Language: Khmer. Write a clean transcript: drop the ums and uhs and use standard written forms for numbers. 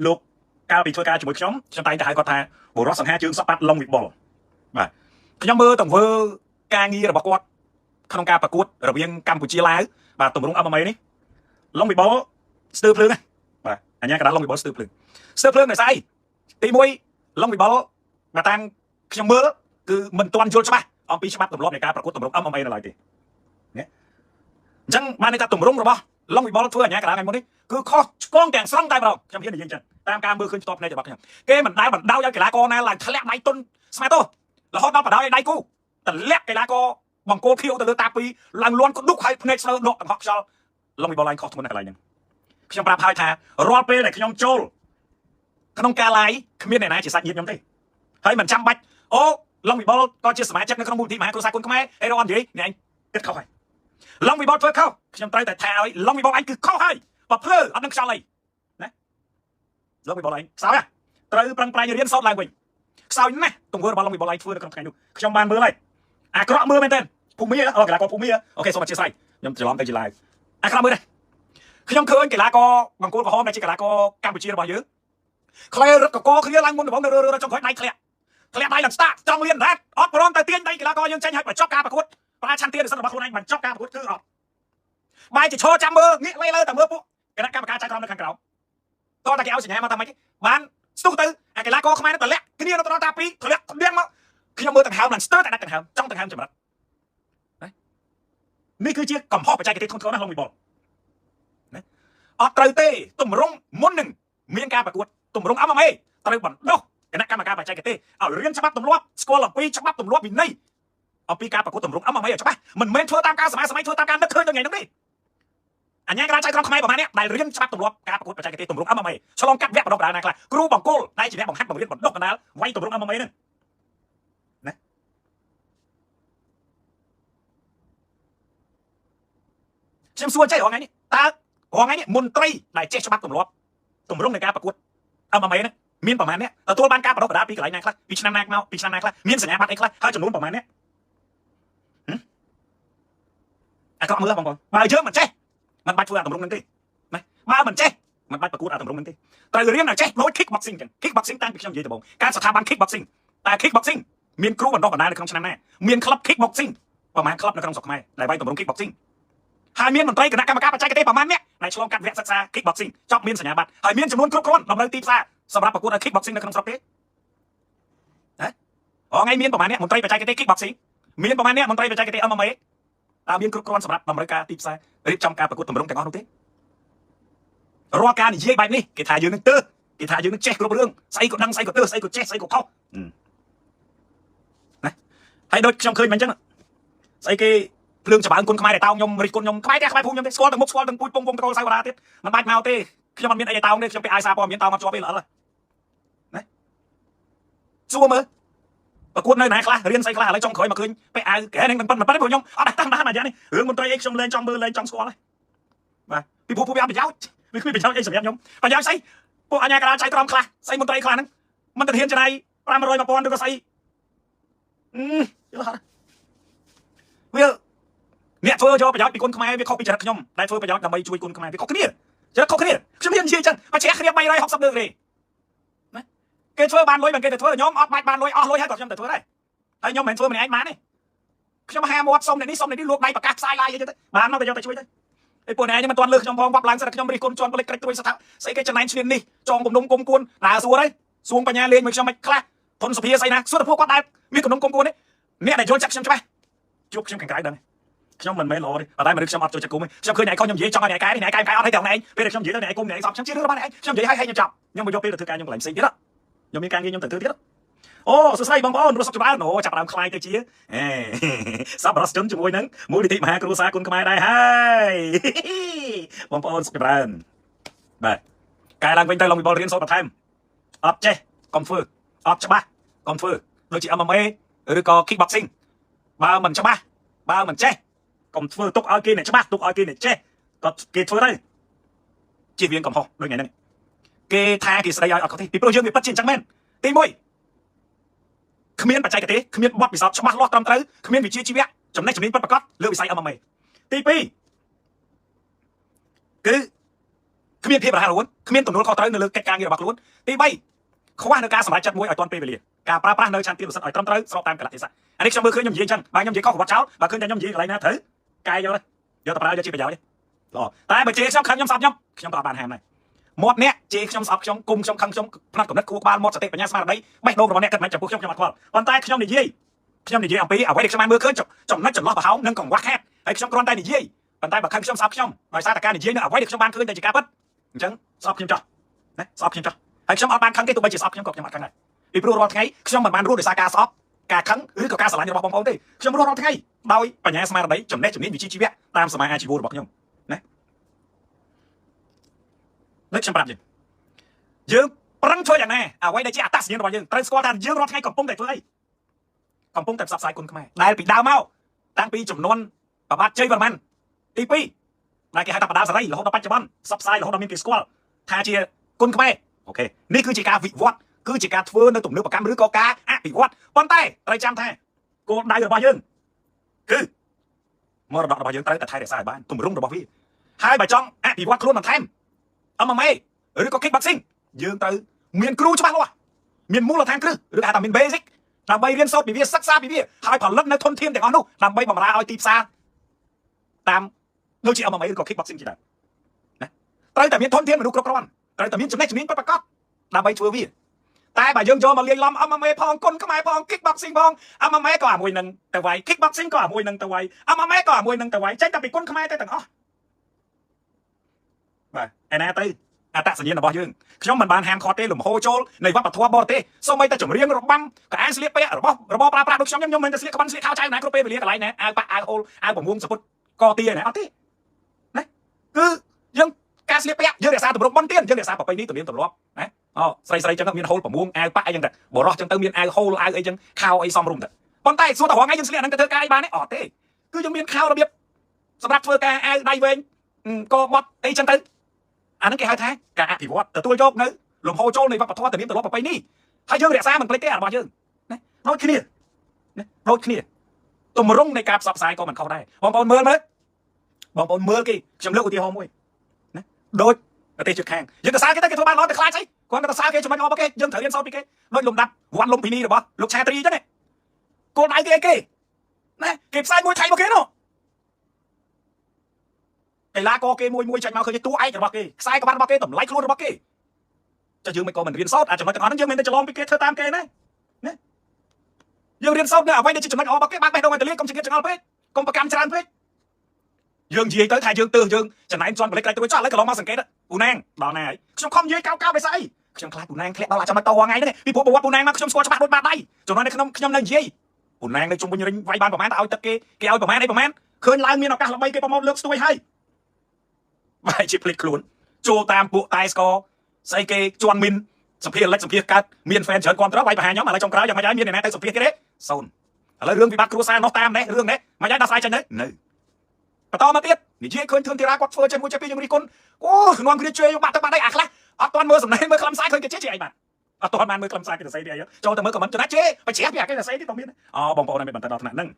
លោកកាលពីធ្វើការជាមួយខ្ញុំខ្ញុំតែងតែហៅគាត់ថាបុរសសង្ហាជើងសក់ប៉ាត់ឡុងវិបុលបាទខ្ញុំមើលទង្វើការងាររបស់គាត់ក្នុងការប្រកួតរវាងកម្ពុជាឡាវបាទទម្រង់ MMA នេះឡុងវិបុលស្ទើរភ្លើងណាបាទអញ្ញាកដាលឡុងវិបុលស្ទើរភ្លើងស្ទើរភ្លើងដោយសារអីទី1ឡុងវិបុលបាទតាមខ្ញុំមើលគឺមិនទាន់យល់ច្បាស់អំពីច្បាប់ទម្លាប់នៃការប្រកួតទម្រង់ MMA នៅឡើយទេណាអញ្ចឹងបានន័យថាទម្រង់របស់ឡុងវិបុលធ្វើអញ្ញាកដាលថ្ងៃមុននេះគឺខុសឆ្គងទាំងស្រុងតែម្ដងខ្ញុំហ៊ាននិយាយអញ្ចឹងតាមការមើលឃើញផ្ទាល់ភ្នែករបស់ខ្ញុំគេមិនដែលបណ្ដោយឲ្យកីឡាករណាឡើងធ្លាក់ដៃទុនស្មាតោរហូតដល់បណ្ដោយឲ្យដៃគូតម្លាក់កីឡាករបង្គោលខៀវទៅលើតាពីឡើងលន់ក្ដុកឲ្យភ្នែកស្រូវដកកង្ហក់ខ្យល់ឡុងវិបុលឡើងខុសធ្ងន់នៅកន្លែងហ្នឹងខ្ញុំប្រាប់ហើយថារាល់ពេលដែលខ្ញុំចូលក្នុងការ live គ្មានអ្នកណាជាសាច់ញាតិខ្ញុំទេហើយមិនចាំបាច់អូឡុងវិបុលក៏ជាសមាជិកនៅក្នុងមូលនិធិមហាគ្រួសារគុណខ្មែរអេរ៉អននិយាយអ្នកឯងគិតខុសហើយឡុងវិបុលធ្វើខុសខ្ញុំត្រូវតែថាឲ្យឡុងវិបុលឯងគឺខុសហើយបើភ្លើអត់នឹងខ្យល់អីណាឡុងវិបុលឯងខ្សោយត្រូវប្រឹងប្រែងរៀនសូត្រឡើងវិញខ្សោយណាស់ទង្វើរបស់ឡុងវិបុលឯងធ្វើនៅក្នុងថ្ងៃនោះខ្ញុំបានមើលហើយអាក្រក់មើលមែនទែនភូមិអូកីឡាករភូមិOK សូមអធិស្ឋានខ្ញុំច្រឡំទៅជាឡាវអាក្រក់មើលដែរខ្ញុំឃើញកីឡាករបង្គោលក្រហមដែលជាកីឡាករកម្ពុជារបស់យើងក្លែរឹតកកគ្នាឡើងមុនដំបូងនៅរើចុងក្រោយដៃធ្លាក់ធ្លាក់ដៃឡើងស្តាក់ចង់លៀនរ៉ាត់អត់ព្រមទៅទាញដៃកីឡាករយើងចេញឲ្យបញ្ចប់ការប្រកួតប្រាឆន្ទានិស្សិតរបស់ខ្លួនឯងបញ្ចប់ការប្រកួតគឺអត់បាយជាឈរចាំមើលងាកលេលើតែមើលពួកគណៈកម្មការចៅក្រមនៅខាងក្រោមតោះតែគេឲ្យសញ្ញាមកថាម៉េចបានស្ទុះទៅអាកីឡាករខ្មែរនឹងតម្លាក់គ្នានៅត្រង់តាពីធ្លាក់ក្បៀងមកខ្ញុំមើលដង្ហើមឡើងស្ទើរតែដាច់ដង្ហើមចង់ដង្ហើមចម្រិតនេះគឺជាកំហុសបច្ចេកទេសធ្ងន់ធ្ងរណាស់ឡុងវិបុលណាអត់ត្រូវទេទម្រង់មុននឹងមានការប្រកួតទម្រង់ MMA ត្រូវបណ្ដុះគណៈកម្មការបច្ចេកទេសឲ្យរៀនច្បាប់ទម្លាប់ស្គាល់អំពីច្បាប់ទម្លាប់វិន័យអំពីការប្រកួតទម្រង់ MMA ឲ្យច្បាស់មិនមែនធ្វើតាមការសម័យសម័យធ្វើតាមការនឹកឃើញដល់ថ្ងៃហ្នឹងទេអញ្ញាក្រាចៅក្រមខ្មែរប្រហែលអ្នកដែលរៀនច្បាប់ទម្លាប់ការប្រកួតបច្ចេកទេសទម្រង់ MMA ឆ្លងកាត់វគ្គបណ្ដុះបណ្ដាលណាខ្លះគ្រូបង្គោលដែលជាអ្នកបង្ហាត់បង្រៀនបណ្ដុះបណ្ដាលវាយទម្រង់ MMA ហ្នឹងណាខ្ញុំសួរចេះរាល់ថ្ងៃនេះតើរាល់ថ្ងៃនេះមន្ត្រីដែលចេះច្បាប់ទម្លាប់ទម្រង់នៃការប្រកួត MMA ហ្នឹងមានប្រមាណអ្នកទទួលបានការបណ្ដុះបណ្ដាលពីកន្លែងណាខ្លះពីឆ្នាំណាមកពីឆ្នាំណាខ្លះមានសញ្ញាបត្រអីខ្លះហើយចំនួនប្រមាណអ្នកអាក្រក់មើលបងប្អូនបើយើងមិនចេះមិនបាច់ធ្វើអាទម្រង់ហ្នឹងទេណាបើមិនចេះមិនបាច់ប្រកួតអាទម្រង់ហ្នឹងទេត្រូវរៀនឲ្យចេះដូច kick boxing ចឹង kick boxing តាំងពីខ្ញុំនិយាយដំបូងការស្ថាប័ន kick boxing តែ kick boxing មានគ្រូបណ្ដុះបណ្ដាលនៅក្នុងឆ្នាំណាមានក្លឹប kick boxing ប្រមាណក្លឹបនៅក្នុងស្រុកខ្មែរដែលវាយទម្រង់ kick boxing ហើយមានមន្ត្រីគណៈកម្មការបច្ចេកទេសប្រមាណអ្នកដែលឆ្លងកាត់វគ្គសិក្សា kick boxing ចប់មានសញ្ញាបត្រហើយមានចំនួនគ្រប់គ្រាន់តម្រូវទីផ្សារសម្រាប់ប្រកួតឲ្យ kick boxing នៅក្នុងស្រុកទេហ៎អថ្ងៃមានប្រមាណអ្នកមន្ត្រីបច្ចេកទេស kick boxing មានប្រមាណអ្នកមន្ត្រីបច្ចេកទេស MMA តើមានគ្រប់គ្រាន់សម្រាប់តម្រូវការទីផ្សាររៀបចំការប្រកួតទម្រង់ទាំងអស់នោះទេរាល់ការនិយាយបែបនេះគេថាយើងនឹងទើសគេថាយើងនឹងចេះគ្រប់រឿងស្អីក៏ដឹងស្អីក៏ទើសស្អីក៏ចេះស្អីក៏ខុសណាហើយដូចខ្ញុំឃើញមិនអញ្ចឹងស្អីគេភ្លើងចម្កើងគុណខ្មែរដែលតោងខ្ញុំរិះគន់ខ្ញុំក្បែរតែក្បែរភូមិខ្ញុំទេស្គាល់ទាំងមុខស្គាល់ទាំងពូជពងវងតកូលសៅវរាទៀតមិនបាច់មកទេខ្ញុំអត់មានអីឲ្យតោងទេខ្ញុំไปអាយសារព័ត៌មានតោងអត់ជាប់ទេល្អណាសួរមើលប្រកួតនៅណាខ្លះរៀនស្អីខ្លះឥឡូវចុងក្រោយមកឃើញពាក់អាវកែនឹងមិនប៉ុនមិនប៉ុនព្រោះខ្ញុំអត់តាមដានអាយ៉ាងនេះរឿងមន្ត្រីអីខ្ញុំលែងចង់មើលលែងចង់ស្គាល់ហើយបាទពីព្រោះពួកវាអត់ប្រយោជន៍វាគ្មានប្រយោជន៍អីសម្រាប់ខ្ញុំប្រយោជន៍ស្អីពួកអញ្ញាកដាលចៃក្រមខ្លះស្អីមន្ត្រីខ្លះហ្នឹងមិនទៅហ៊ានចំណាយ500 1000ឬក៏ស្អីយល់អត់វាអ្នកធ្វើយកប្រយោជន៍ពីគុណខ្មែរវាខុសពីចរិតខ្ញុំដែលធ្វើប្រយោជន៍ដើម្បីជួយគុណខ្មែរវាខុសគ្នាចរិតខុសគ្នាខ្ញុំហ៊ាននិយាយចឹងបើជ្រះគ្នា360លើកទេណាគេធ្វើបានលុយបានគេទៅធ្វើខ្ញុំអត់បាច់បានលុយអស់លុយហើយក៏ខ្ញុំទៅធ្វើដែរហើយខ្ញុំមិនមែនធ្វើម្នាក់ឯងបានទេខ្ញុំហាមាត់សុំអ្នកនេះសុំអ្នកនេះលួកដៃប្រកាសផ្សាយឡាយអីចឹងទៅបានមកទៅយកទៅជួយទៅឯពួកអ្នកឯងមិនទាន់លើកខ្ញុំផងវាប់ឡើងសិតខ្ញុំរិះគន់ជន់ប្លេចក្រិចត្រួយស្ថាស្អីគេចំណែនឈ្លាននេះចងគំនុំគុំគួនដើរសួរហើយសួងបញ្ញាលេងមួយខ្ញុំមិនខ្លះធនសុភាស្អីណាសួរតែពួកគាត់ដែរមានគំនុំគុំគួននេះអ្នកដែលយល់ចិត្តខ្ញុំច្បាស់ជួបខ្ញុំខាងក្រៅដឹងខ្ញុំមិនមែនល្អទេតែមនុស្សខ្ញុំអត់ចូលចិត្តគុំទេខ្ញុំឃើញអ្នកឯងខ្ញុំនិយាយចង់ឲ្យអ្នកកែនេះអ្នកកែកែអត់ឲ្យតែអ្នកឯងពេលដែលខ្ញុំនិយាយទៅអ្នកឯងគុំអ្នកឯងសោកខ្ញុំជឿរឿងរបស់អ្នកឯងខ្ញុំនិយាយឲ្យឲ្យខ្ញុំចាប់ខ្ញុំមកយកពេលទៅធ្វើការខ្ញុំកន្លែងផ្សេងទៀតខ្ញុំមានការងារខ្ញុំទៅធ្វើទៀតអូសួស្តីបងប្អូនរស់សុខចម្រើនអូចាប់ដើមខ្លាយទៅជាអេសប្បុរសជនជាមួយនឹងមូលនិធិមហាគ្រួសារគុណខ្មែរដែរហើយបងប្អូនសុខចម្រើនបាទកែឡើងវិញទៅឡងវិបុលរៀនសូត្របន្ថែមអត់ចេះកុំធ្វើអត់ច្បាស់កុំធ្វើដូចជា MMA ឬក៏ kick boxing បើមិនច្បាស់បើមិនចេះកុំធ្វើទុកឲ្យគេអ្នកច្បាស់ទុកឲ្យគេអ្នកចេះក៏គេធ្វើទៅជៀសវាងកំហុសដូចថ្ងៃហ្នឹងគេថាគេស្ដីឲ្យអត់ខុសទេពីព្រោះយើងវាពិតជាអញ្ចឹងមែនទី1គ្មានបច្ចេកទេសគ្មានបទពិសោធន៍ច្បាស់លាស់ត្រឹមត្រូវគ្មានវិជ្ជាជីវៈចំណេះជំនាញពិតប្រាកដលើវិស័យ MMA ទី2គឺ គ្មានភាពរហ័សរហួនគ្មានទំនួលខុសត្រូវនៅលើកិច្ចការងាររបស់ខ្លួនទី3ខ្វះនៅការសម្រេចចិត្តមួយឲ្យទាន់ពេលវេលាការប្រើប្រាស់នៅឆន្ទានុសិទ្ធិឲ្យត្រឹមត្រូវស្របតាមកលៈទេសៈអានេះខ្ញុំមើលឃើញខ្ញុំនិយាយអញ្ចឹងបើខ្ញុំនិយាយខុសក៏វត្តចោលបើឃើញតែខ្ញុំនិយាយកន្លែងណាត្រូវកែយកទៅយកទៅប្រើយកជាប្រយោជន៍ល្អតែបើជេរខ្ញុំខឹងខ្ញុំស្អប់ខ្ញុំខ្ញុំក៏អត់បានហាមដែរមាត់អ្នកជេរខ្ញុំស្អប់ខ្ញុំគុំខ្ញុំខឹងខ្ញុំផ្នែកកំណត់ខួរក្បាលមាត់សតិបញ្ញាស្មារតីបេះដូងរបស់អ្នកគិតមិនចំពោះខ្ញុំខ្ញុំអត់ខ្វល់ប៉ុន្តែខ្ញុំនិយាយខ្ញុំនិយាយអំពីអ្វីដែលខ្ញុំបានមើលឃើញចំណុចចន្លោះប្រហោងនិងកង្វះខាតហើយខ្ញុំគ្រាន់តែនិយាយប៉ុន្តែបើខឹងខ្ញុំស្អប់ខ្ញុំដោយសារតែការនិយាយនៅអ្វីដែលខ្ញុំបានឃើញតែជាការពិតអញ្ចឹងស្អប់ខ្ញុំចោះណាស្អប់ខ្ញុំចោះហើយខ្ញុំអត់បានខឹងទេទោះបីជាស្អប់ខ្ញុំក៏ខ្ញុំអត់ខឹងដែរពីព្រោះរាល់ថ្ងៃខ្ញុំមិនបានរស់ដោយសារការស្អប់ការខឹងឬក៏ការស្រឡាញ់របស់បងប្អូនទេខ្ញុំរស់រាល់ថ្ងៃដោយបញ្ញាស្មារតីចំណេះជំនាញវិជ្ជាជីវៈតាមសមាអាជីវរបស់ខ្ញុំណាដូចខ្ញុំប្រាប់យើងយើងប្រឹងធ្វើយ៉ាងណាអ្វីដែលជាអត្តសញ្ញាណរបស់យើងត្រូវស្គាល់ថាយើងរាល់ថ្ងៃកំពុងតែធ្វើអីកំពុងតែផ្សព្វផ្សាយគុណខ្មែរដែលពីដើមមកតាំងពីចំនួនប្របាទជ័យវរ្ម័នទី2ដែលគេហៅថាបដាសេរីរហូតដល់បច្ចុប្បន្នផ្សព្វផ្សាយរហូតដល់មានគេស្គាល់ថាជាគុណខ្មែរ OK នេះគឺជាការវិវត្តគឺជាការធ្វើនៅទំនើបកម្មឬក៏ការអភិវឌ្ឍប៉ុន្តែត្រូវចាំថាគោលដៅរបស់យើងគឺមរតករបស់យើងត្រូវតែថែរក្សាឲ្យបានទម្រង់របស់វាហើយបើចង់អភិវឌ្ឍខ្លួនបន្ថែម MMA ឬក៏ kickboxing យើងត្រូវមានគ្រូច្បាស់លាស់មានមូលដ្ឋានគ្រឹះឬហៅថាមាន basic ដើម្បីរៀនសូត្រពីវាសិក្សាពីវាហើយផលិតនៅធនធានទាំងអស់នោះដើម្បីបម្រើឲ្យទីផ្សារតាមដូចជា MMA ឬក៏ kickboxing ជាដើមណាត្រូវតែមានធនធានមនុស្សគ្រប់គ្រាន់ត្រូវតែមានចំណេះជំនាញពិតប្រាកដដើម្បីធ្វើវាតែបើយើងយកមកលាយឡំ MMA ផងគុនខ្មែរផង kickboxing ផង MMA ក៏អាមួយនឹងទៅវាយ kickboxing ក៏អាមួយនឹងទៅវាយ MMA ក៏អាមួយនឹងទៅវាយចេញតែពីគុនខ្មែរទៅទាំងអស់បាទឯណាទៅអត្តសញ្ញាណរបស់យើងខ្ញុំមិនបានហាមឃាត់ទេលំហូរចូលនៃវប្បធម៌បរទេសសូម្បីតែចម្រៀងរបាំកអាស្លៀកពាក់របស់របរប្រើប្រាស់ដូចខ្ញុំខ្ញុំមិនតែស្លៀកក្បាន់ស្លៀកខោចៅណាគ្រប់ពេលវេលាកន្លែងណាអាវប៉ាក់អាវហូលអាវប្រមួងសពុតកទាណាអត់ទេណាគឺយើងការស្លៀកពាក់យើងរក្សាទម្រង់ប៉ុនទៀនយើងរក្សាប្រពៃណីទំនៀមទម្លាប់ណាអូស្រីស្រីចឹងមានហូលប្រមួងអាវប៉ាក់អីចឹងទៅបរោះចឹងទៅមានអាវហូលអាវអីចឹងខោអីសមរម្យទៅប៉ុន្តែសួរតើរងថ្ងៃយើងស្លៀកហ្នឹងទៅធ្វើការអីបានទេអត់ទេគឺយើងមានខោរបៀបសម្រាប់ធ្វើការអាវដៃវែងកបត់អីចឹងទៅអាហ្នឹងគេហៅថាការអភិវឌ្ឍទទួលយកនៅលំហូរចូលនៃវប្បធម៌ទំនៀមទម្លាប់ប្រពៃណីហើយយើងរក្សាមិនភ្លេចទេអារបស់យើងណាដូចគ្នាណាដូចគ្នាទម្រង់នៃការផ្សព្វផ្សាយក៏មិនខុសដែរបងប្អូនមើលមើលបងប្អូនមើលគេខ្ញុំលើកឧទាហរណ៍មួយណាដូចប្រទេសជិតខាងយើងទៅសើគេទៅគេធ្វើបានល្អទៅខ្លាចស្អីគាត់ទៅសើគេចំណុចល្អរបស់គេយើងត្រូវរៀនសូត្រពីគេដូចលំដាប់វត្តលំពិនីរបស់លោកឆាត្រីអញ្ចឹងគោលដៅគេអីគេណាគេផ្សាយមួយថៃរបស់គេនោះកីឡាករគេមួយមួយចាញ់មកឃើញតួឯករបស់គេខ្សែក្បាត់របស់គេតម្លៃខ្លួនរបស់គេចុះយើងមិនក៏មិនរៀនសូត្រអាចចំណុចទាំងអស់ហ្នឹងយើងមិនទៅច្រឡំពីគេធ្វើតាមគេណាណាយើងរៀនសូត្រនៅអ្វីដែលជាចំណុចល្អរបស់គេបើកបេះដូងឲ្យទលាកុំចង្កៀតចង្អល់ពេកកុំប្រកាន់ច្រើនពេកយើងនិយាយទៅថាយើងទើសយើងចំណែនជន់បលិចក្រាច់ត្រួយចោះឥឡូវកន្លងមកសង្កេតពូណាងដល់ណាហើយខ្ញុំខំនិយាយកៅកៅដោយសារអីខ្ញុំខ្លាចពូណាងធ្លាក់ដល់ចំណុចតថ្ងៃហ្នឹងពីព្រោះប្រវត្តិពូណាងមកខ្ញុំស្គាល់ច្បាស់ដូចបាតដៃចំណុចនៅក្នុងខ្ញុំនៅនិយាយពូណាងនៅជុំវិញរិញវាយបានប្រហែលតែឲ្យទឹកគេគេឲ្យប្រហែលអីប្រហែលឃើញឡើងមានឱកាសល្បីគេប្រមូលលើកស្ទួយហើយបែរជាភ្លេចខ្លួនចូលតាមពួកតែស្កស្អីគេជន់មីនសម្ភារលិចសម្ភារកើតមាន fan ច្រើនគាំទ្រវាយប្រហារខ្ញុំឥឡូវចុងក្រោយយ៉ាងម៉េចហើយមានអ្នកណាទៅសម្ភារទៀតទេសូន្យឥឡូវរឿងវិបត្តិគ្រួសារនោះតាមនេះរឿងនេះមិនហើយដោះស្រាយចេញទៅនៅបន្តមកទៀតនិយាយឃើញធឿនធីរ៉ាគាត់ធ្វើចេះមួយចេះពីរយើងរិះគន់អូនាំគ្នាជេរយកបាក់ទឹកបាក់ដីអាខ្លះអត់ទាន់មើលសំណេរមើលខ្លឹមសារឃើញគេជេរជេរអីបាទអត់ទាន់បានមើលខ្លឹមសារគេសរសេរទៀតអីចូលទៅមើល comment ចំណាជេរបច្ច្រាស់ពីអាគេសរសេរទៀតក៏មានអូបងប្អូនមានបន្តដល់ថ្នាក់ហ្នឹង